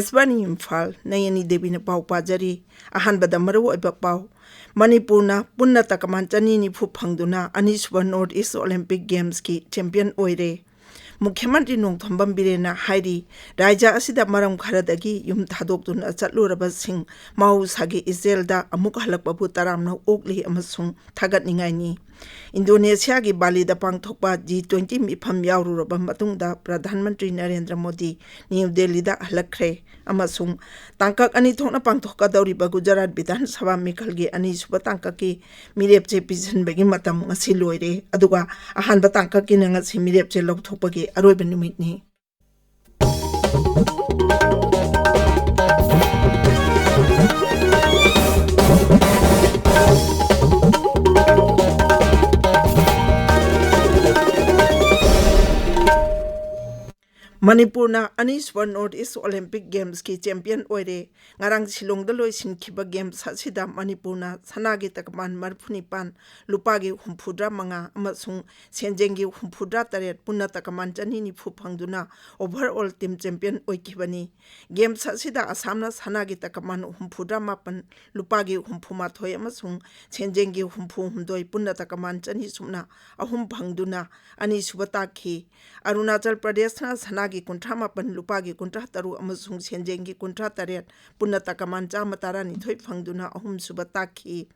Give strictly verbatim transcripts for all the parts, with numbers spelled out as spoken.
ꯑꯀꯥꯁꯕꯥꯅꯤ ꯏꯝꯐꯥꯜ, ꯅꯌꯅꯤ ꯗꯦꯕꯤꯅ ꯄꯥꯎ ꯄꯥꯖꯔꯤ꯫ ꯑꯍꯥꯟꯕꯗ ꯃꯔꯨꯑꯣꯏꯕ ꯄꯥꯎ꯫ ꯃꯅꯤꯄꯨꯔꯅ ꯄꯨꯟꯅ ꯇꯀꯃꯥꯟ ꯆꯅꯤ ꯅꯤꯐꯨ ꯐꯪꯗꯨꯅ ꯑꯅꯤꯁꯨꯕ North East Olympic Gamesꯀꯤ champion ꯑꯣꯏꯔꯦ꯫ ꯃꯨꯈ꯭ꯌ ꯃꯟꯇ꯭ꯔꯤ ꯅꯣꯡꯊꯣꯝꯕꯝ ꯕꯤꯔꯦꯟꯅ ꯍꯥꯏꯔꯤ, ꯔꯥꯖ꯭ꯌ ꯑꯁꯤꯗ ꯃꯔꯝ ꯈꯔꯗꯒꯤ ꯌꯨꯝ ꯊꯥꯗꯣꯛꯇꯨꯅ ꯆꯠꯂꯨꯔꯕꯁꯤꯡ ꯃꯍꯧꯁꯥꯒꯤ ꯏꯆꯦꯜꯗ ꯑꯃꯨꯛ ꯍꯜꯂꯛꯄꯕꯨ ꯇꯔꯥꯝꯅ ꯑꯣꯛꯂꯤ ꯑꯃꯁꯨꯡ ꯊꯥꯒꯠꯅꯤꯡꯉꯥꯏꯅꯤ꯫ ꯏꯟꯗꯣꯅꯦꯁꯤꯌꯥꯒꯤ ꯕꯥꯂꯤꯗ ꯄꯥꯡꯊꯣꯛꯄ G twenty ꯃꯤꯐꯝ ꯌꯥꯎꯔꯨꯔꯕ ꯃꯇꯨꯡꯗ ꯄ꯭ꯔꯙꯥꯟ ꯃꯟꯇ꯭ꯔꯤ ꯅꯔꯦꯟꯗ꯭ꯔ ꯃꯣꯗꯤ ꯅ꯭ꯌꯨ ꯗꯦꯜꯂꯤꯗ ꯍꯜꯂꯛꯈ꯭ꯔꯦ ꯑꯃꯁꯨꯡ ꯇꯥꯡꯀꯛ ꯑꯅꯤ ꯊꯣꯛꯅ ꯄꯥꯡꯊꯣꯛꯀꯗꯧꯔꯤꯕ ꯒꯨꯖꯔꯥꯠ ꯕꯤꯙꯥꯟ ꯁꯚꯥ ꯃꯤꯈꯜꯒꯤ ꯑꯅꯤꯁꯨꯕ ꯇꯥꯡꯀꯛꯀꯤ ꯃꯤꯔꯦꯞ ꯆꯦ ꯄꯤꯁꯤꯟꯕꯒꯤ ꯃꯇꯝ ꯉꯁꯤ ꯂꯣꯏꯔꯦ꯫ ꯑꯗꯨꯒ ꯑꯍꯥꯟꯕ ꯇꯥꯡꯀꯛꯀꯤꯅ ꯉꯁꯤ ꯃꯤꯔꯦꯞ ꯆꯦ ꯂꯧꯊꯣꯛꯄꯒꯤ ꯑꯔꯣꯏꯕ ꯅꯨꯃꯤꯠꯅꯤ꯫ ꯃꯅꯤꯄꯨꯔꯅ ꯑꯅꯤꯁꯨꯕ North East Olympic Gamesꯀꯤ champion ꯑꯣꯏꯔꯦ꯫ ꯉꯔꯥꯡ ꯁꯤꯂꯣꯡꯗ ꯂꯣꯏꯁꯤꯟꯈꯤꯕ Games ꯑꯁꯤꯗ ꯃꯅꯤꯄꯨꯔꯅ ꯁꯅꯥꯒꯤ ꯇꯀꯃꯥꯟ ꯃꯔꯤꯐꯨꯅꯤꯄꯥꯟ, ꯂꯨꯄꯥꯒꯤ ꯍꯨꯝꯐꯨꯇꯔꯥ ꯃꯉꯥ ꯑꯃꯁꯨꯡ ꯁꯦꯟꯖꯦꯡꯒꯤ ꯍꯨꯝꯐꯨꯇꯔꯥ ꯇꯔꯦꯠ, ꯄꯨꯟꯅ ꯇꯀꯃꯥꯟ ꯆꯅꯤ ꯅꯤꯐꯨ ꯐꯪꯗꯨꯅ overall team champion ꯑꯣꯏꯈꯤꯕꯅꯤ꯫ Games ꯑꯁꯤꯗ ꯑꯁꯥꯝꯅ ꯁꯅꯥꯒꯤ ꯇꯀꯃꯥꯟ ꯍꯨꯝꯐꯨꯇꯔꯥ ꯃꯥꯄꯟ, ꯂꯨꯄꯥꯒꯤ ꯍꯨꯝꯐꯨ ꯃꯥꯊꯣꯏ ꯑꯃꯁꯨꯡ ꯁꯦꯟꯖꯦꯡꯒꯤ ꯍꯨꯝꯐꯨ ꯍꯨꯝꯗꯣꯏ, ꯄꯨꯟꯅ ꯇꯀꯃꯥꯟ ꯆꯅꯤ ꯁꯨꯞꯅ ꯑꯍꯨꯝ ꯐꯪꯗꯨꯅ ꯑꯅꯤꯁꯨꯕ ꯇꯥꯈꯤ꯫ ꯑꯔꯨꯅꯥꯆꯜ ꯄ꯭ꯔꯗꯦꯁꯅ ꯁꯅꯥꯒꯤ ꯀꯨꯟꯊ꯭ꯔꯥ ꯃꯥꯄꯟ, ꯂꯨꯄꯥꯒꯤ ꯀꯨꯟꯊ꯭ꯔꯥ ꯇꯔꯨꯛ ꯑꯃꯁꯨꯡ ꯁꯦꯟꯖꯦꯡꯒꯤ ꯀꯨꯟꯊ꯭ꯔꯥ ꯇꯔꯦꯠ, ꯄꯨꯟꯅ ꯇꯀꯃꯥꯟ ꯆꯥꯝꯃ ꯇꯔꯥꯅꯤꯊꯣꯏ ꯐꯪꯗꯨꯅ ꯑꯍꯨꯝꯁꯨꯕ ꯇꯥꯈꯤ꯫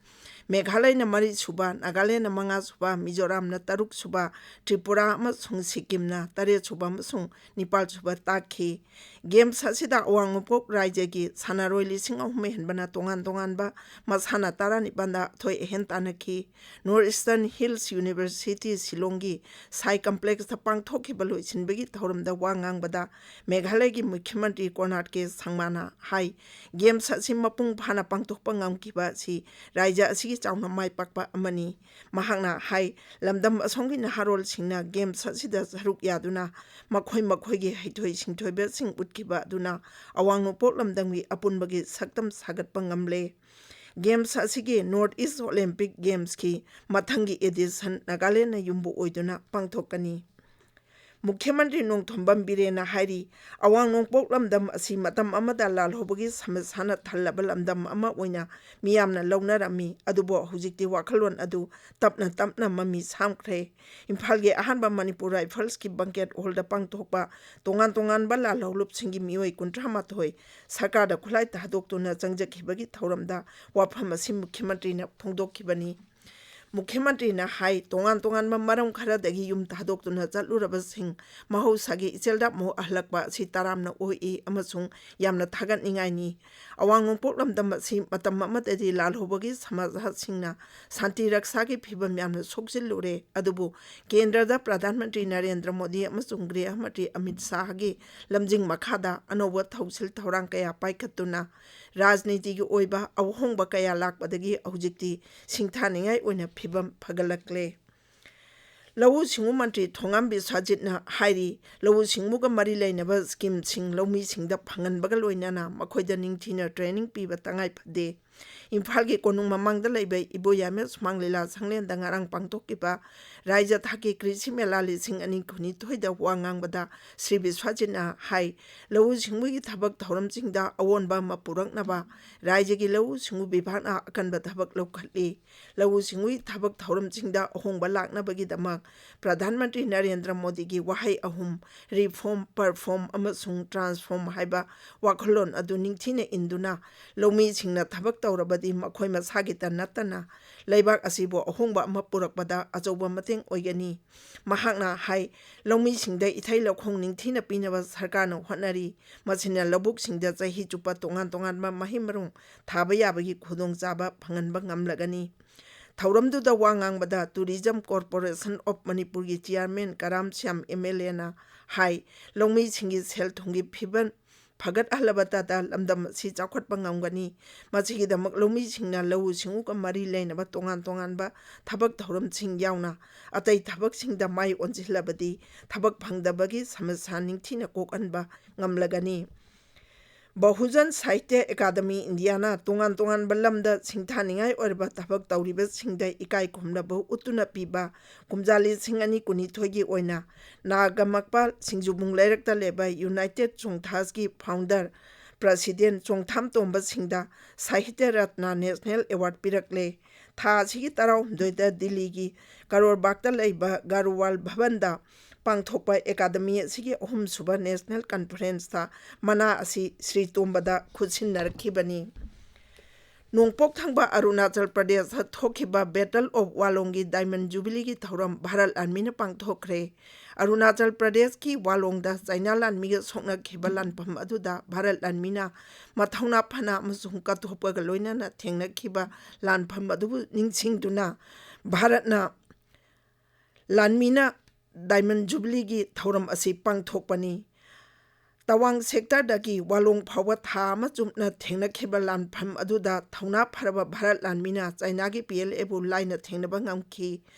ꯃꯦꯘꯥꯂꯌꯅ ꯃꯔꯤꯁꯨꯕ, ꯅꯥꯒꯥꯂꯦꯟꯗ ꯃꯉꯥꯁꯨꯕ, ꯃꯤꯖꯣꯔꯥꯝꯅ ꯇꯔꯨꯛꯁꯨꯕ, ꯇ꯭ꯔꯤꯄꯨꯔꯥ ꯑꯃꯁꯨꯡ ꯁꯤꯛꯀꯤꯝꯅ ꯇꯔꯦꯠꯁꯨꯕ ꯑꯃꯁꯨꯡ ꯅꯤꯄꯥꯜꯁꯨꯕ ꯇꯥꯈꯤ꯫ Games ꯑꯁꯤꯗ ꯑꯋꯥꯡ ꯅꯣꯡꯄꯣꯛ ꯔꯥꯖ꯭ꯌꯒꯤ ꯁꯥꯟꯅꯔꯣꯏ ꯂꯤꯁꯤꯡ ꯑꯍꯨꯝ ꯍꯦꯟꯕꯅ ꯇꯣꯉꯥꯟ ꯇꯣꯉꯥꯟꯕ ꯃꯁꯥꯟꯅ ꯇꯔꯥꯅꯤꯄꯥꯟꯗ ꯑꯊꯣꯏ ꯑꯍꯦꯟ ꯇꯥꯟꯅꯈꯤ꯫ North Eastern Hills University ꯁꯤꯂꯣꯡꯒꯤ ꯁꯥꯏ complexꯇ ꯄꯥꯡꯊꯣꯛꯈꯤꯕ ꯂꯣꯏꯁꯤꯟꯕꯒꯤ ꯊꯧꯔꯝꯗ ꯋꯥ ꯉꯥꯡꯕꯗ ꯃꯦꯘꯥꯂꯌꯒꯤ ꯃꯨꯈ꯭ꯌ ꯃꯟꯇ꯭ꯔꯤ ꯀꯣꯅꯥꯔꯗ ꯀꯦ ꯁꯪꯃꯥꯅ ꯍꯥꯏ, Games ꯑꯁꯤ ꯃꯄꯨꯡ ꯐꯥꯅ ꯄꯥꯡꯊꯣꯛꯄ ꯉꯝꯈꯤꯕ ꯑꯁꯤ ꯔꯥꯖ꯭ꯌ ꯑꯁꯤꯒꯤ ꯆꯥꯎꯅ ꯃꯥꯏ ꯄꯥꯛꯄ ꯑꯃꯅꯤ꯫ ꯃꯍꯥꯛꯅ ꯍꯥꯏ, ꯂꯝꯗꯝ ꯑꯁꯣꯝꯒꯤ ꯅꯍꯥꯔꯣꯜꯁꯤꯡꯅ Games ꯑꯁꯤꯗ ꯁꯔꯨꯛ ꯌꯥꯗꯨꯅ ꯃꯈꯣꯏ ꯃꯈꯣꯏꯒꯤ ꯍꯩꯊꯣꯏ ꯁꯤꯡꯊꯣꯏꯕꯁꯤꯡ ꯎꯠꯈꯤꯕ ꯑꯗꯨꯅ ꯑꯋꯥꯡ ꯅꯣꯡꯄꯣꯛ ꯂꯝꯗꯝꯒꯤ ꯑꯄꯨꯟꯕꯒꯤ ꯁꯛꯇꯝ ꯁꯥꯒꯠꯄ ꯉꯝꯂꯦ꯫ Games ꯑꯁꯤꯒꯤ North East Olympic Gamesꯀꯤ ꯃꯊꯪꯒꯤ edition ꯅꯥꯒꯥꯂꯦꯟꯗꯅ ꯌꯨꯝꯕꯨ ꯑꯣꯏꯗꯨꯅ ꯄꯥꯡꯊꯣꯛꯀꯅꯤ꯫ ꯃꯨꯈ꯭ꯌ ꯃꯟꯇ꯭ꯔꯤ ꯅꯣꯡꯊꯣꯝꯕꯝ ꯕꯤꯔꯦꯟꯅ ꯍꯥꯏꯔꯤ, ꯑꯋꯥꯡ ꯅꯣꯡꯄꯣꯛ ꯂꯝꯗꯝ ꯑꯁꯤ ꯃꯇꯝ ꯑꯃꯗ ꯂꯥꯜꯍꯧꯕꯒꯤ ꯁꯃꯁ꯭ꯌꯥꯅ ꯊꯜꯂꯕ ꯂꯝꯗꯝ ꯑꯃ ꯑꯣꯏꯅ ꯃꯤꯌꯥꯝꯅ ꯂꯧꯅꯔꯝꯃꯤ, ꯑꯗꯨꯕꯨ ꯍꯧꯖꯤꯛꯇꯤ ꯋꯥꯈꯜꯂꯣꯟ ꯑꯗꯨ ꯇꯞꯅ ꯇꯞꯅ ꯃꯃꯤ ꯁꯥꯝꯈ꯭ꯔꯦ꯫ ꯏꯝꯐꯥꯜꯒꯤ ꯑꯍꯥꯟꯕ ꯃꯅꯤꯄꯨꯔ ꯔꯥꯏꯐꯜꯁꯀꯤ ꯕꯪꯀꯦꯠ ꯍꯣꯜꯗ ꯄꯥꯡꯊꯣꯛꯄ ꯇꯣꯉꯥꯟ ꯇꯣꯉꯥꯟꯕ ꯂꯥꯜꯍꯧꯂꯨꯞꯁꯤꯡꯒꯤ ꯃꯤꯑꯣꯏ ꯀꯨꯟꯊ꯭ꯔꯥ ꯃꯥꯊꯣꯏ ꯁꯔꯀꯥꯔꯗ ꯈꯨꯠꯂꯥꯏ ꯊꯥꯗꯣꯛꯇꯨꯅ ꯆꯪꯖꯈꯤꯕꯒꯤ ꯊꯧꯔꯝꯗ ꯋꯥꯐꯝ ꯑꯁꯤ ꯃꯨꯈ꯭ꯌ ꯃꯟꯇ꯭ꯔꯤꯅ ꯐꯣꯡꯗꯣꯛꯈꯤꯕꯅꯤ꯫ ꯃꯨꯈ꯭ꯌ ꯃꯟꯇ꯭ꯔꯤꯅ ꯍꯥꯏ, ꯇꯣꯉꯥꯟ ꯇꯣꯉꯥꯟꯕ ꯃꯔꯝ ꯈꯔꯗꯒꯤ ꯌꯨꯝ ꯊꯥꯗꯣꯛꯇꯨꯅ ꯆꯠꯂꯨꯔꯕꯁꯤꯡ ꯃꯍꯧꯁꯥꯒꯤ ꯏꯆꯦꯜꯗ ꯑꯃꯨꯛ ꯍꯜꯂꯛꯄ ꯑꯁꯤ ꯇꯔꯥꯝꯅ ꯑꯣꯛꯏ ꯑꯃꯁꯨꯡ ꯌꯥꯝꯅ ꯊꯥꯒꯠꯅꯤꯡꯉꯥꯏꯅꯤ꯫ ꯑꯋꯥꯡ ꯅꯣꯡꯄꯣꯛ ꯂꯝꯗꯝ ꯑꯁꯤ ꯃꯇꯝ ꯑꯃꯗꯗꯤ ꯂꯥꯜꯍꯧꯕꯒꯤ ꯁꯃꯥꯖꯁꯤꯡꯅ ꯁꯥꯟꯇꯤ ꯔꯛꯁꯥꯒꯤ ꯐꯤꯕꯝ ꯌꯥꯝꯅ ꯁꯣꯛꯆꯤꯜꯂꯨꯔꯦ, ꯑꯗꯨꯕꯨ ꯀꯦꯟꯗ꯭ꯔꯗ ꯄ꯭ꯔꯙꯥꯟ ꯃꯟꯇ꯭ꯔꯤ ꯅꯔꯦꯟꯗ꯭ꯔ ꯃꯣꯗꯤ ꯑꯃꯁꯨꯡ ꯒ꯭ꯔꯤꯍ ꯃꯟꯇ꯭ꯔꯤ ꯑꯃꯤꯠ ꯁꯥꯍꯒꯤ ꯂꯝꯖꯤꯡ ꯃꯈꯥꯗ ꯑꯅꯧꯕ ꯊꯧꯁꯤꯜ ꯊꯧꯔꯥꯡ ꯀꯌꯥ ꯄꯥꯏꯈꯠꯇꯨꯅ ꯔꯥꯖꯅꯤꯇꯤꯒꯤ ꯑꯣꯏꯕ ꯑꯍꯣꯡꯕ ꯀꯌꯥ ꯂꯥꯛꯄꯗꯒꯤ ꯍꯧꯖꯤꯛꯇꯤ ꯁꯤꯡꯊꯥꯅꯤꯡꯉꯥꯏ ꯑꯣꯏꯅ ꯐꯤꯕꯝ ꯐꯒꯠꯂꯛꯂꯦ꯫ ꯂꯧꯎ ꯁꯤꯡꯎ ꯃꯟꯇ꯭ꯔꯤ ꯊꯣꯉꯥꯝ ꯕꯤꯁ꯭ꯋꯥꯖꯤꯠꯅ ꯍꯥꯏꯔꯤ, ꯂꯧꯎ ꯁꯤꯡꯎꯒ ꯃꯔꯤ ꯂꯩꯅꯕ ꯁ꯭ꯀꯤꯝꯁꯤꯡ ꯂꯧꯃꯤꯁꯤꯡꯗ ꯐꯪꯍꯟꯕꯒ ꯂꯣꯏꯅꯅ ꯃꯈꯣꯏꯗ ꯅꯤꯡꯊꯤꯅ ꯇ꯭ꯔꯦꯅꯤꯡ ꯄꯤꯕ ꯇꯉꯥꯏ ꯐꯗꯦ꯫ ꯏꯝꯐꯥꯜꯒꯤ ꯀꯣꯅꯨꯡ ꯃꯃꯥꯡꯗ ꯂꯩꯕ ꯏꯕꯣꯌꯥꯏꯃ ꯁꯨꯃꯥꯡ ꯂꯤꯂꯥ ꯁꯪꯂꯦꯟꯗ ꯉꯔꯥꯡ ꯄꯥꯡꯊꯣꯛꯈꯤꯕ ꯔꯥꯏꯖ ꯊꯥꯛꯀꯤ ꯀ꯭ꯔꯤꯁꯤ ꯃꯦꯂꯥ ꯂꯤꯁꯤꯡ ꯑꯅꯤ ꯀꯨꯟꯅꯤꯊꯣꯏꯗ ꯋꯥ ꯉꯥꯡꯕꯗ ꯁ꯭ꯔꯤ ꯕꯤꯁ꯭ꯋꯥꯖꯤꯠꯅ ꯍꯥꯏ, ꯂꯧꯎ ꯁꯤꯡꯎꯒꯤ ꯊꯕꯛ ꯊꯧꯔꯝꯁꯤꯡꯗ ꯑꯑꯣꯟꯕ ꯑꯃ ꯄꯨꯔꯛꯅꯕ ꯔꯥꯏꯖꯒꯤ ꯂꯧꯎ ꯁꯤꯡꯎ ꯕꯤꯚꯥꯒꯅ ꯑꯀꯟꯕ ꯊꯕꯛ ꯂꯧꯈꯠꯂꯤ꯫ ꯂꯧꯎ ꯁꯤꯡꯎꯒꯤ ꯊꯕꯛ ꯊꯧꯔꯝꯁꯤꯡꯗ ꯑꯍꯣꯡꯕ ꯂꯥꯛꯅꯕꯒꯤꯗꯃꯛ ꯄ꯭ꯔꯙꯥꯟ ꯃꯟꯇ꯭ꯔꯤ ꯅꯔꯦꯟꯗ꯭ꯔ ꯃꯣꯗꯤꯒꯤ ꯋꯥꯍꯩ ꯑꯍꯨꯝ, ꯔꯤꯐꯣꯔꯝ, ꯄꯔꯐꯣꯔꯝ ꯑꯃꯁꯨꯡ ꯇ꯭ꯔꯥꯟꯁꯐꯣꯔꯝ ꯍꯥꯏꯕ ꯋꯥꯈꯜꯂꯣꯟ ꯑꯗꯨ ꯅꯤꯡꯊꯤꯅ ꯏꯟꯗꯨꯅ ꯂꯧꯃꯤꯁꯤꯡꯅ ꯊꯕꯛ ꯇꯧꯔꯕꯗꯤ ꯃꯈꯣꯏ ꯃꯁꯥꯒꯤꯇ ꯅꯠꯇꯅ ꯂꯩꯕꯥꯛ ꯑꯁꯤꯕꯨ ꯑꯍꯣꯡꯕ ꯑꯃ ꯄꯨꯔꯛꯄꯗ ꯑꯆꯧꯕ ꯃꯇꯦꯡ ꯑꯣꯏꯒꯅꯤ꯫ ꯃꯍꯥꯛꯅ ꯍꯥꯏ, ꯂꯧꯃꯤꯁꯤꯡꯗ ꯏꯊꯩ ꯂꯧꯈꯣꯡ ꯅꯤꯡꯊꯤꯅ ꯄꯤꯅꯕ ꯁꯔꯀꯥꯔꯅ ꯍꯣꯠꯅꯔꯤ꯫ ꯃꯁꯤꯅ ꯂꯧꯕꯨꯛꯁꯤꯡꯗ ꯆꯍꯤ ꯆꯨꯞꯄ ꯇꯣꯉꯥꯟ ꯇꯣꯉꯥꯟꯕ ꯃꯍꯩ ꯃꯔꯣꯡ ꯊꯥꯕ ꯌꯥꯕꯒꯤ ꯈꯨꯗꯣꯡꯆꯥꯕ ꯐꯪꯍꯟꯕ ꯉꯝꯂꯒꯅꯤ꯫ ꯊꯧꯔꯝꯗꯨꯗ ꯋꯥ ꯉꯥꯡꯕꯗ Tourism Corporation of ꯃꯅꯤꯄꯨꯔꯒꯤ ꯆꯤꯌꯥꯔꯃꯦꯟ ꯀꯔꯥꯝ ꯁ꯭ꯌꯥꯝ ꯑꯦꯝ ꯑꯦꯜ ꯑꯦꯅ ꯍꯥꯏ, ꯂꯧꯃꯤꯁꯤꯡꯒꯤ ꯁꯦꯜ ꯊꯨꯝꯒꯤ ꯐꯤꯕꯝ ꯐꯒꯠꯍꯜꯂꯕꯇꯗ ꯂꯝꯗꯝ ꯑꯁꯤ ꯆꯥꯎꯈꯠꯄ ꯉꯝꯒꯅꯤ꯫ ꯃꯁꯤꯒꯤꯗꯃꯛ ꯂꯧꯃꯤꯁꯤꯡꯅ ꯂꯧꯎ ꯁꯤꯡꯎꯒ ꯃꯔꯤ ꯂꯩꯅꯕ ꯇꯣꯉꯥꯟ ꯇꯣꯉꯥꯟꯕ ꯊꯕꯛ ꯊꯧꯔꯝꯁꯤꯡ ꯌꯥꯎꯅ ꯑꯇꯩ ꯊꯕꯛꯁꯤꯡꯗ ꯃꯥꯏ ꯑꯣꯟꯁꯤꯜꯂꯕꯗꯤ ꯊꯕꯛ ꯐꯪꯗꯕꯒꯤ ꯁꯃꯁ꯭ꯌꯥ ꯅꯤꯡꯊꯤꯅ ꯀꯣꯛꯍꯟꯕ ꯉꯝꯂꯒꯅꯤ꯫ ꯕꯍꯨꯖꯟ ꯁꯥꯍꯤꯇ꯭ꯌ ꯑꯦꯀꯥꯗꯃꯤ ꯏꯟꯗꯤꯌꯥꯅ ꯇꯣꯉꯥꯟ ꯇꯣꯉꯥꯟꯕ ꯂꯝꯗ ꯁꯤꯡꯊꯥꯅꯤꯡꯉꯥꯏ ꯑꯣꯏꯔꯕ ꯊꯕꯛ ꯇꯧꯔꯤꯕꯁꯤꯡꯗ ꯏꯀꯥꯏ ꯈꯨꯝꯅꯕ ꯎꯠꯇꯨꯅ ꯄꯤꯕ ꯀꯨꯝꯖꯥ ꯂꯤꯁꯤꯡ ꯑꯅꯤ ꯀꯨꯟꯅꯤꯊꯣꯏꯒꯤ ꯑꯣꯏꯅ ꯅꯥꯒꯥꯃꯄꯥꯜ ꯁꯤꯡꯖꯨꯕꯨꯡ ꯂꯩꯔꯛꯇ ꯂꯩꯕ ꯌꯨꯅꯥꯏꯇꯦꯠ ꯆꯣꯡꯊꯥꯁꯀꯤ ꯐꯥꯎꯟꯗꯔ ꯄ꯭ꯔꯁꯤꯗꯦꯟ ꯆꯣꯡꯊꯥꯝ ꯇꯣꯝꯕꯁꯤꯡꯗ ꯁꯥꯍꯤꯇ꯭ꯌ ꯔꯠꯅ ꯅꯦꯁꯅꯦꯜ ꯑꯦꯋꯥꯔꯗ ꯄꯤꯔꯛꯂꯦ꯫ ꯊꯥ ꯑꯁꯤꯒꯤ ꯇꯔꯥꯍꯨꯝꯗꯣꯏꯗ ꯗꯤꯜꯂꯤꯒꯤ ꯀꯔꯣꯔꯕꯥꯒꯇ ꯂꯩꯕ ꯒꯥꯔꯨꯋꯥꯜ ꯚꯕꯟꯗ ꯄꯥꯡꯊꯣꯛꯄ ꯑꯦꯀꯥꯗꯃꯤ ꯑꯁꯤꯒꯤ ꯑꯍꯨꯝꯁꯨꯕ ꯅꯦꯁꯅꯦꯜ ꯀꯟꯐꯔꯦꯟꯁꯇ ꯃꯅꯥ ꯑꯁꯤ ꯁ꯭ꯔꯤ ꯇꯣꯝꯕꯗ ꯈꯨꯠꯁꯤꯟꯅꯔꯛꯈꯤꯕꯅꯤ꯫ ꯅꯣꯡꯄꯣꯛ ꯊꯪꯕ ꯑꯔꯨꯅꯥꯆꯜ ꯄ꯭ꯔꯗꯦꯁꯇ ꯊꯣꯛꯈꯤꯕ ꯕꯦꯇꯜ ꯑꯣꯐ ꯋꯥꯂꯣꯡꯒꯤ ꯗꯥꯏꯃꯟ ꯖꯨꯕꯤꯂꯤꯒꯤ ꯊꯧꯔꯝ ꯚꯥꯔꯠ ꯂꯥꯟꯃꯤꯅ ꯄꯥꯡꯊꯣꯛꯈ꯭ꯔꯦ꯫ ꯑꯔꯨꯅꯥꯆꯜ ꯄ꯭ꯔꯗꯦꯁꯀꯤ ꯋꯥꯂꯣꯡꯗ ꯆꯥꯏꯅꯥ ꯂꯥꯟꯃꯤꯒ ꯁꯣꯛꯅꯈꯤꯕ ꯂꯥꯟꯐꯝ ꯑꯗꯨꯗ ꯚꯥꯔꯠ ꯂꯥꯟꯃꯤꯅ ꯃꯊꯧꯅꯥ ꯐꯅ ꯑꯃꯁꯨꯡ ꯀꯠꯊꯣꯛꯄꯒ ꯂꯣꯏꯅꯅ ꯊꯦꯡꯅꯈꯤꯕ ꯂꯥꯟꯐꯝ ꯑꯗꯨꯕꯨ ꯅꯤꯡꯁꯤꯡꯗꯨꯅ ꯚꯥꯔꯠꯅ ꯂꯥꯟꯃꯤꯅ ꯗꯥꯏꯃꯟ ꯖꯨꯕꯤꯂꯤꯒꯤ ꯊꯧꯔꯝ ꯑꯁꯤ ꯄꯥꯡꯊꯣꯛꯄꯅꯤ꯫ ꯇꯋꯥꯡ ꯁꯦꯛꯇꯔꯗꯒꯤ ꯋꯥꯂꯣꯡ ꯐꯥꯎꯕ ꯊꯥ ꯑꯃ ꯆꯨꯞꯅ ꯊꯦꯡꯅꯈꯤꯕ ꯂꯥꯟꯐꯝ ꯑꯗꯨꯗ ꯊꯧꯅꯥ ꯐꯔꯕ ꯚꯥꯔꯠ ꯂꯥꯟꯃꯤꯅ ꯆꯥꯏꯅꯥꯒꯤ ꯄꯤ ꯑꯦꯜ ꯑꯦꯕꯨ ꯂꯥꯏꯅ ꯊꯦꯡꯅꯕ ꯉꯝꯈꯤ꯫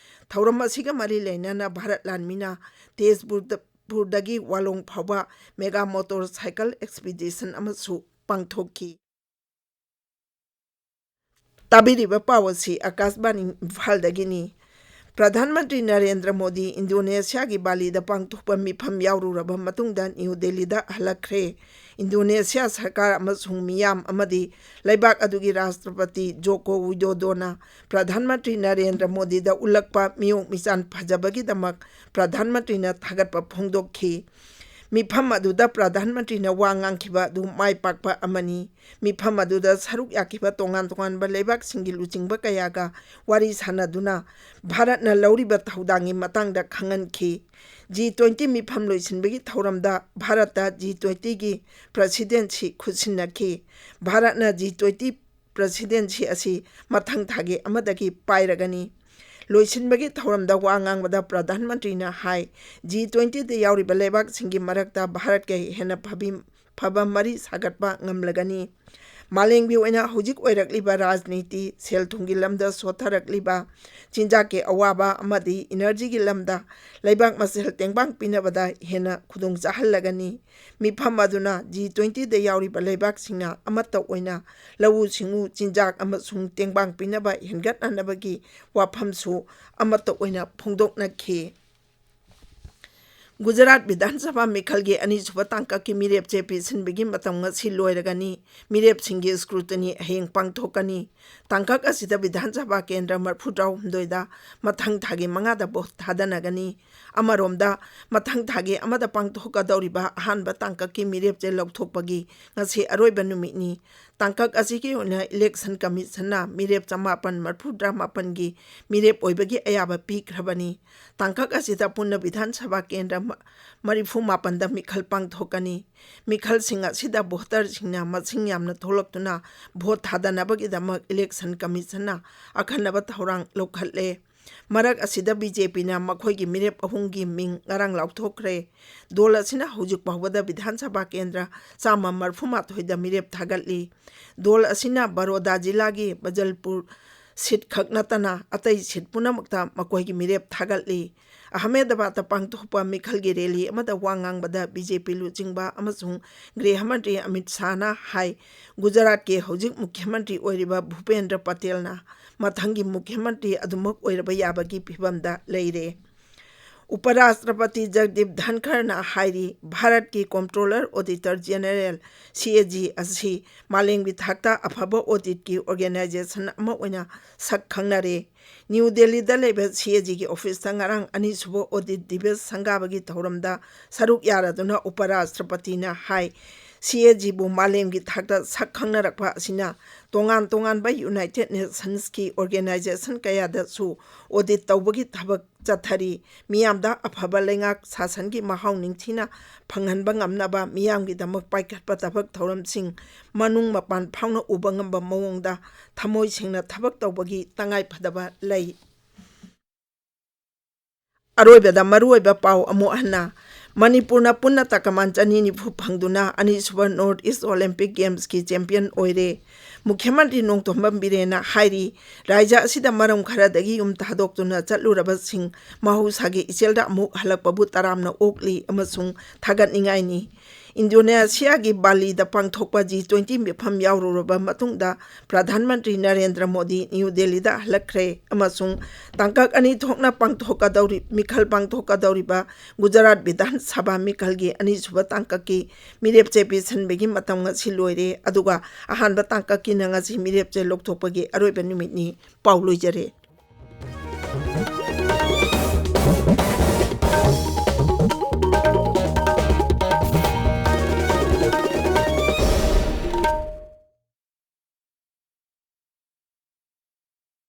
ꯊꯧꯔꯝ ꯑꯁꯤꯒ ꯃꯔꯤ ꯂꯩꯅꯅ ꯚꯥꯔꯠ ꯂꯥꯟꯃꯤꯅ ꯇꯦꯖꯄꯨꯔꯗ, ꯄꯨꯔꯗꯒꯤ ꯋꯥꯂꯣꯡ ꯐꯥꯎꯕ ꯃꯦꯒꯥ ꯃꯣꯇꯣꯔ ꯁꯥꯏꯀꯜ ꯑꯦꯛꯁꯄꯤꯗꯤꯁꯟ ꯑꯃꯁꯨ ꯄꯥꯡꯊꯣꯛꯈꯤ꯫ ꯇꯥꯕꯤꯔꯤꯕ ꯄꯥꯎ ꯑꯁꯤ ꯑꯀꯥꯁꯕꯥꯅꯤ ꯏꯝꯐꯥꯜꯗꯒꯤꯅꯤ꯫ ꯄ꯭ꯔꯙꯥꯟ ꯃꯟꯇ꯭ꯔꯤ ꯅꯔꯦꯟꯗ꯭ꯔ ꯃꯣꯗꯤ ꯏꯟꯗꯣꯅꯦꯁꯤꯌꯥꯒꯤ ꯕꯥꯂꯤꯗ ꯄꯥꯡꯊꯣꯛꯄ ꯃꯤꯐꯝ ꯌꯥꯎꯔꯨꯔꯕ ꯃꯇꯨꯡꯗ ꯅ꯭ꯌꯨ ꯗꯦꯜꯂꯤꯗ ꯍꯜꯂꯛꯈ꯭ꯔꯦ꯫ ꯏꯟꯗꯣꯅꯦꯁꯤꯌꯥ ꯁꯔꯀꯥꯔ ꯑꯃꯁꯨꯡ ꯃꯤꯌꯥꯝ ꯑꯃꯗꯤ ꯂꯩꯕꯥꯛ ꯑꯗꯨꯒꯤ ꯔꯥꯁꯇ꯭ꯔꯄꯇꯤ ꯖꯣꯀꯣ ꯋꯤꯗꯣꯗꯣꯅ ꯄ꯭ꯔꯙꯥꯟ ꯃꯟꯇ꯭ꯔꯤ ꯅꯔꯦꯟꯗ꯭ꯔ ꯃꯣꯗꯤꯗ ꯎꯠꯂꯛꯄ ꯃꯤꯑꯣꯛ ꯃꯤꯆꯥꯟ ꯐꯖꯕꯒꯤꯗꯃꯛ ꯄ꯭ꯔꯙꯥꯟ ꯃꯟꯇ꯭ꯔꯤꯅ ꯊꯥꯒꯠꯄ ꯐꯣꯡꯗꯣꯛꯈꯤ꯫ ꯃꯤꯐꯝ ꯑꯗꯨꯗ ꯄ꯭ꯔꯙꯥꯟ ꯃꯟꯇ꯭ꯔꯤꯅ ꯋꯥ ꯉꯥꯡꯈꯤꯕ ꯑꯗꯨ ꯃꯥꯏ ꯄꯥꯛꯄ ꯑꯃꯅꯤ꯫ ꯃꯤꯐꯝ ꯑꯗꯨꯗ ꯁꯔꯨꯛ ꯌꯥꯈꯤꯕ ꯇꯣꯉꯥꯟ ꯇꯣꯉꯥꯟꯕ ꯂꯩꯕꯥꯛꯁꯤꯡꯒꯤ ꯂꯨꯆꯤꯡꯕ ꯀꯌꯥꯒ ꯋꯥꯔꯤ ꯁꯥꯟꯅꯗꯨꯅ ꯚꯥꯔꯠꯅ ꯂꯧꯔꯤꯕ ꯊꯧꯗꯥꯡꯒꯤ ꯃꯇꯥꯡꯗ ꯈꯪꯍꯟꯈꯤ꯫ ꯖꯤ ꯇ꯭ꯋꯦꯟꯇꯤ ꯃꯤꯐꯝ ꯂꯣꯏꯁꯤꯟꯕꯒꯤ ꯊꯧꯔꯝꯗ ꯚꯥꯔꯠꯇ ꯖꯤ ꯇ꯭ꯋꯦꯟꯇꯤꯒꯤ ꯄ꯭ꯔꯁꯤꯗꯦꯟꯁꯤ ꯈꯨꯠꯁꯤꯟꯅꯈꯤ꯫ ꯚꯥꯔꯠꯅ ꯖꯤ ꯇ꯭ꯋꯦꯟꯇꯤ ꯄ꯭ꯔꯁꯤꯗꯦꯟꯁꯤ ꯑꯁꯤ ꯃꯊꯪ ꯊꯥꯒꯤ ꯑꯃꯗꯒꯤ ꯄꯥꯏꯔꯒꯅꯤ꯫ ꯂꯣꯏꯁꯤꯟꯕꯒꯤ ꯊꯧꯔꯝꯗ ꯋꯥ ꯉꯥꯡꯕꯗ ꯄ꯭ꯔꯙꯥꯟ ꯃꯟꯇ꯭ꯔꯤꯅ ꯍꯥꯏ, ꯖꯤ ꯇ꯭ꯋꯦꯟꯇꯤꯗ ꯌꯥꯎꯔꯤꯕ ꯂꯩꯕꯥꯛꯁꯤꯡꯒꯤ ꯃꯔꯛꯇ ꯚꯥꯔꯠꯀ ꯍꯦꯟꯅ ꯐꯕꯤ-, ꯐꯕ ꯃꯔꯤ ꯁꯥꯒꯠꯄ ꯉꯝꯂꯒꯅꯤ꯫ ꯃꯥꯂꯦꯝꯒꯤ ꯑꯣꯏꯅ ꯍꯧꯖꯤꯛ ꯑꯣꯏꯔꯛꯂꯤꯕ ꯔꯥꯖꯅꯤꯇꯤ, ꯁꯦꯜ ꯊꯨꯝꯒꯤ ꯂꯝꯗ ꯁꯣꯠꯊꯔꯛꯂꯤꯕ, ꯆꯤꯟꯖꯥꯛꯀꯤ ꯑꯋꯥꯕ ꯑꯃꯗꯤ ꯏꯅꯔꯖꯤꯒꯤ ꯂꯝꯗ ꯂꯩꯕꯥꯛ ꯃꯁꯦꯜ ꯇꯦꯡꯕꯥꯡ ꯄꯤꯅꯕꯗ ꯍꯦꯟꯅ ꯈꯨꯗꯣꯡ ꯆꯥꯍꯜꯂꯒꯅꯤ꯫ ꯃꯤꯐꯝ ꯑꯗꯨꯅ ꯖꯤ ꯇ꯭ꯋꯦꯟꯇꯤꯗ ꯌꯥꯎꯔꯤꯕ ꯂꯩꯕꯥꯛꯁꯤꯡꯅ ꯑꯃꯠꯇ ꯑꯣꯏꯅ ꯂꯧꯎ ꯁꯤꯡꯎ, ꯆꯤꯟꯖꯥꯛ ꯑꯃꯁꯨꯡ ꯇꯦꯡꯕꯥꯡ ꯄꯤꯅꯕ ꯍꯦꯟꯒꯠꯅꯅꯕꯒꯤ ꯋꯥꯐꯝꯁꯨ ꯑꯃꯠꯇ ꯑꯣꯏꯅ ꯐꯣꯡꯗꯣꯛꯅꯈꯤ꯫ ꯒꯨꯖꯔꯥꯠ ꯕꯤꯙꯥꯟ ꯁꯚꯥ ꯃꯤꯈꯜꯒꯤ ꯑꯅꯤꯁꯨꯕ ꯇꯥꯡꯀꯛꯀꯤ ꯃꯤꯔꯦꯞ ꯆꯦ ꯄꯤꯁꯤꯟꯕꯒꯤ ꯃꯇꯝ ꯉꯁꯤ ꯂꯣꯏꯔꯒꯅꯤ꯫ ꯃꯤꯔꯦꯞꯁꯤꯡꯒꯤ scrutiny ꯍꯌꯦꯡ ꯄꯥꯡꯊꯣꯛꯀꯅꯤ꯫ ꯇꯥꯡꯀꯛ ꯑꯁꯤꯗ ꯕꯤꯙꯥꯟ ꯁꯚꯥ ꯀꯦꯟꯗ꯭ꯔ ꯃꯔꯤꯐꯨ ꯇꯔꯥꯍꯨꯝꯗꯣꯏꯗ ꯃꯊꯪ ꯊꯥꯒꯤ ꯃꯉꯥꯗ vote ꯊꯥꯗꯅꯒꯅꯤ꯫ ꯑꯃꯔꯣꯝꯗ, ꯃꯊꯪ ꯊꯥꯒꯤ ꯑꯃꯗ ꯄꯥꯡꯊꯣꯛꯀꯗꯧꯔꯤꯕ ꯑꯍꯥꯟꯕ ꯇꯥꯡꯀꯛꯀꯤ ꯃꯤꯔꯦꯞ ꯆꯦ ꯂꯧꯊꯣꯛꯄꯒꯤ ꯉꯁꯤ ꯑꯔꯣꯏꯕ ꯅꯨꯃꯤꯠꯅꯤ꯫ ꯇꯥꯡꯀꯛ ꯑꯁꯤꯒꯤ ꯑꯣꯏꯅ election commissionꯅ ꯃꯤꯔꯦꯞ ꯆꯃꯥꯄꯟ ꯃꯔꯤꯐꯨ ꯇꯔꯥꯃꯥꯄꯟꯒꯤ ꯃꯤꯔꯦꯞ ꯑꯣꯏꯕꯒꯤ ꯑꯌꯥꯕ ꯄꯤꯈ꯭ꯔꯕꯅꯤ꯫ ꯇꯥꯡꯀꯛ ꯑꯁꯤꯗ ꯄꯨꯟꯅ ꯕꯤꯙꯥꯟ ꯁꯚꯥ ꯀꯦꯟꯗ꯭ꯔ ꯃ-, ꯃꯔꯤꯐꯨ ꯃꯥꯄꯟꯗ ꯃꯤꯈꯜ ꯄꯥꯡꯊꯣꯛꯀꯅꯤ꯫ ꯃꯤꯈꯜꯁꯤꯡ ꯑꯁꯤꯗ voterꯁꯤꯡꯅ ꯃꯁꯤꯡ ꯌꯥꯝꯅ ꯊꯣꯛꯂꯛꯇꯨꯅ vote ꯊꯥꯗꯅꯕꯒꯤꯗꯃꯛ election commissionꯅ ꯑꯈꯟꯅꯕ ꯊꯧꯔꯥꯡ ꯂꯧꯈꯠꯂꯦ꯫ ꯃꯔꯛ ꯑꯁꯤꯗ ꯕꯤ ꯖꯦ ꯄꯤꯅ ꯃꯈꯣꯏꯒꯤ ꯃꯤꯔꯦꯞ ꯑꯍꯨꯝꯒꯤ ꯃꯤꯡ ꯉꯔꯥꯡ ꯂꯥꯎꯊꯣꯛꯈ꯭ꯔꯦ꯫ ꯗꯣꯜ ꯑꯁꯤꯅ ꯍꯧꯖꯤꯛ ꯐꯥꯎꯕꯗ ꯕꯤꯙꯥꯟ ꯁꯚꯥ ꯀꯦꯟꯗ꯭ꯔ ꯆꯥꯝꯃ ꯃꯔꯤꯐꯨ ꯃꯥꯊꯣꯏꯗ ꯃꯤꯔꯦꯞ ꯊꯥꯒꯠꯂꯤ꯫ ꯗꯣꯜ ꯑꯁꯤꯅ ꯕꯔꯣꯗꯥ ꯖꯤꯂꯥꯒꯤ ꯕꯖꯜꯄꯨꯔ seat ꯈꯛ ꯅꯠꯇꯅ ꯑꯇꯩ seat ꯄꯨꯝꯅꯃꯛꯇ ꯃꯈꯣꯏꯒꯤ ꯃꯤꯔꯦꯞ ꯊꯥꯒꯠꯂꯤ꯫ ꯑꯍꯃꯦꯗꯕꯥꯗꯇ ꯄꯥꯡꯊꯣꯛꯄ ꯃꯤꯈꯜꯒꯤ rally ꯑꯃꯗ ꯋꯥ ꯉꯥꯡꯕꯗ ꯕꯤ ꯖꯦ ꯄꯤ ꯂꯨꯆꯤꯡꯕ ꯑꯃꯁꯨꯡ ꯒ꯭ꯔꯤꯍ ꯃꯟꯇ꯭ꯔꯤ ꯑꯃꯤꯠ ꯁꯥꯍꯅ ꯍꯥꯏ, ꯒꯨꯖꯔꯥꯠꯀꯤ ꯍꯧꯖꯤꯛ ꯃꯨꯈ꯭ꯌ ꯃꯟꯇ꯭ꯔꯤ ꯑꯣꯏꯔꯤꯕ ꯚꯨꯄꯦꯟꯗ꯭ꯔ ꯄꯇꯦꯜꯅ ꯃꯊꯪꯒꯤ ꯃꯨꯈ꯭ꯌ ꯃꯟꯇ꯭ꯔꯤ ꯑꯗꯨꯃꯛ ꯑꯣꯏꯔꯕ ꯌꯥꯕꯒꯤ ꯐꯤꯚꯝꯗ ꯂꯩꯔꯦ꯫ ꯎꯄꯔꯥꯁꯇ꯭ꯔꯄꯇꯤ ꯖꯒꯗꯤꯞ ꯙꯟꯈꯔꯅ ꯍꯥꯏꯔꯤ, ꯚꯥꯔꯠꯀꯤ Comptroller Auditor General, ꯁꯤ ꯑꯦ ꯖꯤ, ꯑꯁꯤ ꯃꯥꯂꯦꯝꯒꯤ ꯊꯥꯛꯇ ꯑꯐꯕ auditꯀꯤ organization ꯑꯃ ꯑꯣꯏꯅ ꯁꯛ ꯈꯪꯅꯔꯦ꯫ ꯅ꯭ꯌꯨ ꯗꯦꯜꯂꯤꯗ ꯂꯩꯕ ꯁꯤ ꯑꯦ ꯖꯤꯒꯤ officeꯇ ꯉꯔꯥꯡ ꯑꯅꯤꯁꯨꯕ audit ꯗꯤꯕꯦꯁ ꯁꯪꯒꯥꯕꯒꯤ ꯊꯧꯔꯝꯗ ꯁꯔꯨꯛ ꯌꯥꯔꯗꯨꯅ ꯎꯄꯔꯥꯁꯇ꯭ꯔꯄꯇꯤꯅ ꯍꯥꯏ, ꯁꯤ ꯑꯦ ꯖꯤꯕꯨ ꯃꯥꯂꯦꯝꯒꯤ ꯊꯥꯛꯇ ꯁꯛ ꯈꯪꯅꯔꯛꯄ ꯑꯁꯤꯅ ꯇꯣꯉꯥꯟ ꯇꯣꯉꯥꯟꯕ United Nationsꯀꯤ organization ꯀꯌꯥꯗꯁꯨ audit ꯇꯧꯕꯒꯤ ꯊꯕꯛ ꯆꯠꯊꯔꯤ꯫ ꯃꯤꯌꯥꯝꯗ ꯑꯐꯕ ꯂꯩꯉꯥꯛ ꯁꯥꯁꯟꯒꯤ ꯃꯍꯥꯎ ꯅꯤꯡꯊꯤꯅ ꯐꯪꯍꯟꯕ ꯉꯝꯅꯕ ꯃꯤꯌꯥꯝꯒꯤꯗꯃꯛ ꯄꯥꯏꯈꯠꯄ ꯊꯕꯛ ꯊꯧꯔꯝꯁꯤꯡ ꯃꯅꯨꯡ ꯃꯄꯥꯟ ꯐꯥꯎꯅ ꯎꯕ ꯉꯝꯕ ꯃꯑꯣꯡꯗ ꯊꯃꯣꯏ ꯁꯦꯡꯅ ꯊꯕꯛ ꯇꯧꯕꯒꯤ ꯇꯉꯥꯏꯐꯗꯕ ꯂꯩ꯫ ꯑꯔꯣꯏꯕꯗ ꯃꯔꯨꯑꯣꯏꯕ ꯄꯥꯎ ꯑꯃꯨꯛ ꯍꯟꯅ꯫ ꯃꯅꯤꯄꯨꯔꯅ ꯄꯨꯟꯅ ꯇꯀꯃꯥꯟ ꯆꯅꯤ ꯅꯤꯐꯨ ꯐꯪꯗꯨꯅ ꯑꯅꯤꯁꯨꯕ North East Olympic Games ꯀꯤ champion ꯑꯣꯏꯔꯦ꯫ ꯃꯨꯈ꯭ꯌ ꯃꯟꯇ꯭ꯔꯤ ꯅꯣꯡꯊꯣꯝꯕꯝ ꯕꯤꯔꯦꯟꯅ ꯍꯥꯏꯔꯤ, ꯔꯥꯖ꯭ꯌ ꯑꯁꯤꯗ ꯃꯔꯝ ꯈꯔꯗꯒꯤ ꯌꯨꯝ ꯊꯥꯗꯣꯛꯇꯨꯅ ꯆꯠꯂꯨꯔꯕꯁꯤꯡ ꯃꯍꯧꯁꯥꯒꯤ ꯏꯆꯦꯜꯗ ꯑꯃꯨꯛ ꯍꯜꯂꯛꯄꯕꯨ ꯇꯔꯥꯝꯅ ꯑꯣꯛꯂꯤ ꯑꯃꯁꯨꯡ ꯊꯥꯒꯠꯅꯤꯡꯉꯥꯏꯅꯤ꯫ ꯏꯟꯗꯣꯅꯦꯁꯤꯌꯥꯒꯤ ꯕꯥꯂꯤꯗ ꯄꯥꯡꯊꯣꯛꯄ G twenty ꯃꯤꯐꯝ ꯌꯥꯎꯔꯨꯔꯕ ꯃꯇꯨꯡꯗ ꯄ꯭ꯔꯙꯥꯟ ꯃꯟꯇ꯭ꯔꯤ ꯅꯔꯦꯟꯗ꯭ꯔ ꯃꯣꯗꯤ ꯅ꯭ꯌꯨ ꯗꯦꯜꯂꯤꯗ ꯍꯜꯂꯛꯈ꯭ꯔꯦ ꯑꯃꯁꯨꯡ ꯇꯥꯡꯀꯛ ꯑꯅꯤ ꯊꯣꯛꯅ ꯄꯥꯡꯊꯣꯛꯀꯗꯧꯔꯤ-, ꯃꯤꯈꯜ ꯄꯥꯡꯊꯣꯛꯀꯗꯧꯔꯤꯕ ꯒꯨꯖꯔꯥꯠ ꯕꯤꯙꯥꯟ ꯁꯚꯥ ꯃꯤꯈꯜꯒꯤ ꯑꯅꯤꯁꯨꯕ ꯇꯥꯡꯀꯛꯀꯤ ꯃꯤꯔꯦꯞꯆꯦ ꯄꯤꯁꯤꯟꯕꯒꯤ ꯃꯇꯝ ꯉꯁꯤ ꯂꯣꯏꯔꯦ, ꯑꯗꯨꯒ ꯑꯍꯥꯟꯕ ꯇꯥꯡꯀꯛꯀꯤꯅ ꯉꯁꯤ ꯃꯤꯔꯦꯞꯆꯦ ꯂꯧꯊꯣꯛꯄꯒꯤ ꯑꯔꯣꯏꯕ ꯅꯨꯃꯤꯠꯅꯤ꯫ ꯄꯥꯎ ꯂꯣꯏꯖꯔꯦ꯫